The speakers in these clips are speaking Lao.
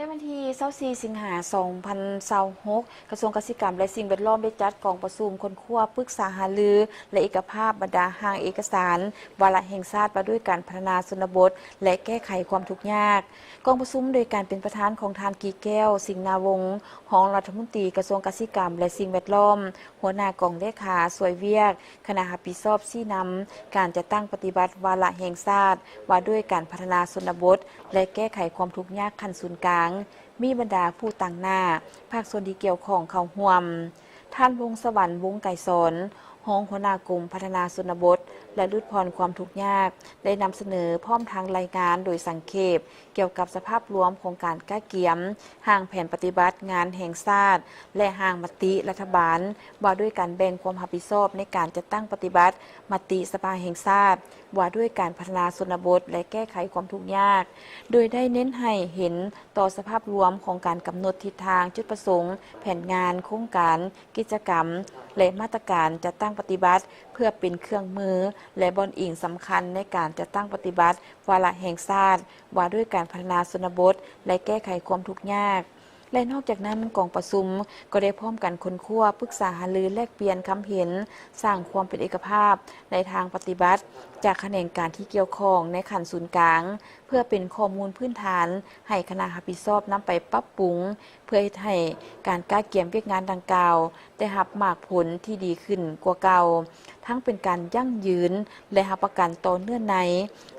ວັນທີຊາວສີ່ ສິງຫາ ສອງພັນຊາວຫົກ ກະຊວງກະສິກຳ ແລະ ສິ່ງແວດລ້ອມ ໄດ້ຈັດກອງປະຊຸມຄົ້ນຄວ້າປຶກສາຫາລື ແລະ ເອກະພາບບັນດາຮ່າງເອກະສານວາລະແຫ່ງຊາດວ່າດ້ວຍການພັດທະນາຊົນນະບົດ ແລະ ແກ້ໄຂຄວາມທຸກຍາກ. ກອງປະຊຸມໂດຍການເປັນປະທານຂອງທ່ານ ກີແກ້ວ ສິງນາວົງ ຮອງລັດຖະມົນຕີກະຊວງກະສິກຳ ແລະ ສິ່ງແວດລ້ອມ, ຫົວໜ້າກອງເລຂາຊ່ວຍວຽກ ຄະນະຮັບຜິດຊອບຊີ້ນຳການຈັດຕັ້ງປະຕິບັດວາລະແຫ່ງຊາດວ່າດ້ວຍການພັດທະນາຊົນນະບົດ ແລະ ແກ້ໄຂຄວາມທຸກຍາກຂັ້ນສູນກາງ, ມີບັນດາຜູ້ຕາງໜ້າພາກສ່ວນທີ່ກ່ຽວຂ້ອງເຂົ້າຮ່ວມ. ທ່ານ ວົງສະຫວັນ ວົງໄກສອນ ຮອງຫົວໜ້າກົມພັດທະນາຊົນນະບົດ ແລະ ຫຼຸດຜ່ອນຄວາມທຸກຍາກ ໄດ້ນຳສະເໜີພ້ອມທັງລາຍງານໂດຍສັງເຂບ ກ່ຽວກັບສະພາບລວມຂອງການກະກຽມຮ່າງແຜນປະຕິບັດງານແຫ່ງຊາດ ແລະ ຮ່າງມະຕິລັດຖະບານວ່າດ້ວຍການແບ່ງຄວາມຮັບຜິດຊອບໃນການຈັດຕັ້ງປະຕິບັດມະຕິສະພາແຫ່ງຊາດວ່າດ້ວຍການພັດທະນາຊົນນະບົດ ແລະ ແກ້ໄຂຄວາມທຸກຍາກ, ໂດຍໄດ້ເນັ້ນໃຫ້ເຫັນຕໍ່ສະພາບລວມຂອງການກຳນົດທິດທາງ, ຈຸດປະສົງ, ແຜນງານ, ໂຄງການ, ກິດຈະກຳ ແລະ ມາດຕະການຈັດຕັ້ງປະຕິບັດ ເພື່ອເປັນເຄື່ອງມື ແລະ ບ່ອນອີງສຳຄັນໃນການຈັດຕັ້ງປະຕິບັດວາລະແຫ່ງຊາດ ວ່າດ້ວຍການພັດທະນາຊົນນະບົດ ແລະ ແກ້ໄຂຄວາມທຸກຍາກ. ແລະ ນອກຈາກນັ້ນ, ກອງປະຊຸມກໍໄດ້ພ້ອມກັນຄົ້ນຄວ້າ, ປຶກສາຫາລື, ແລກປ່ຽນຄຳເຫັນ, ສ້າງຄວາມເປັນເອກະພາບໃນທາງປະຕິບັດ ຈາກຂະແໜງການທີ່ກ່ຽວຂ້ອງໃນຂັ້ນສູນກາງ ເພື່ອເປັນຂໍ້ມູນພື້ນຖານໃຫ້ຄະນະຮັບຜິດຊອບນຳໄປປັບປຸງ ເພື່ອເຮັດໃຫ້ການກະກຽມວຽກງານດັ່ງກ່າວໄດ້ຮັບໝາກຜົນທີ່ດີຂຶ້ນກວ່າເກົ່າ, ທັງເປັນການຢັ້ງຢືນ ແລະ ຮັບປະກັນຕໍ່ເນື້ອໃນ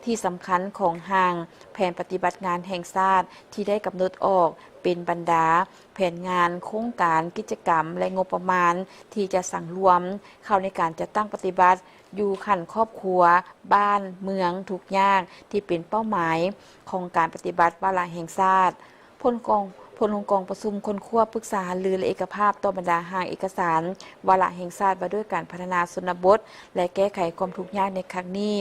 ທີ່ສຳຄັນຂອງຮ່າງແຜນປະຕິບັດງານແຫ່ງຊາດທີ່ໄດ້ກຳນົດອອກເປັນບັນດາແຜນງານ, ໂຄງການ, ກິດຈະກຳ ແລະ ງົບປະມານທີ່ຈະສັງລວມເຂົ້າໃນການຈັດຕັ້ງປະຕິບັດ ຢູ່ຂັ້ນຄອບຄົວ, ບ້ານ, ເມືອງ, ທຸກຢ່າງທີ່ເປັນເປົ້າໝາຍຂອງການປະຕິບັດວາລະແຫ່ງຊາດ. ຜົນຂອງ, ຜົນຂອງກອງປະຊຸມຄົ້ນຄວ້າ, ປຶກສາຫາລື ແລະ ເອກະພາບຕໍ່ບັນດາຮ່າງເອກະສານວາລະແຫ່ງຊາດວ່າດ້ວຍການພັດທະນາຊົນນະບົດ ແລະ ແກ້ໄຂຄວາມທຸກຍາກໃນຄັ້ງນີ້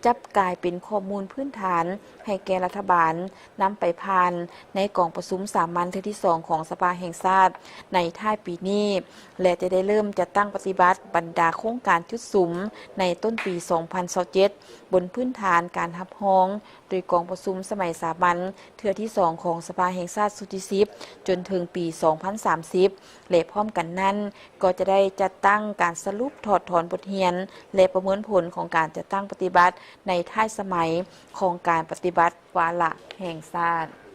ຈັບກາຍເປັນຂໍ້ມູນພື້ນຖານໃຫ້ແກ່ລັດຖະບານ ນຳໄປຜ່ານໃນກອງປະຊຸມສາມັນເທື່ອທີສອງຂອງສະພາແຫ່ງຊາດໃນທ້າຍປີນີ້ ແລະ ຈະໄດ້ເລີ່ມຈັດຕັ້ງປະຕິບັດບັນດາໂຄງການຈຸດສຸມໃນຕົ້ນປີສອງພັນຊາວເຈັດ ບົນພື້ນຖານການຮັບຮອງໂດຍກອງປະຊຸມສະໄໝສາມັນເທື່ອທີສອງຂອງສະພາແຫ່ງຊາດຊຸດທີສິບ ຈົນເຖິງປີສອງພັນສາມສິບ ແລະ ພ້ອມກັນນັ້ນກໍຈະໄດ້ຈັດຕັ້ງການສະຫຼຸບຖອດຖອນບົດຮຽນ ແລະ ປະເມີນຜົນຂອງການຈັດຕັ້ງປະຕິບັດໃນທ້າຍສະໄໝຂອງການປະຕິບັດ ວາລະແຫ່ງຊາດ.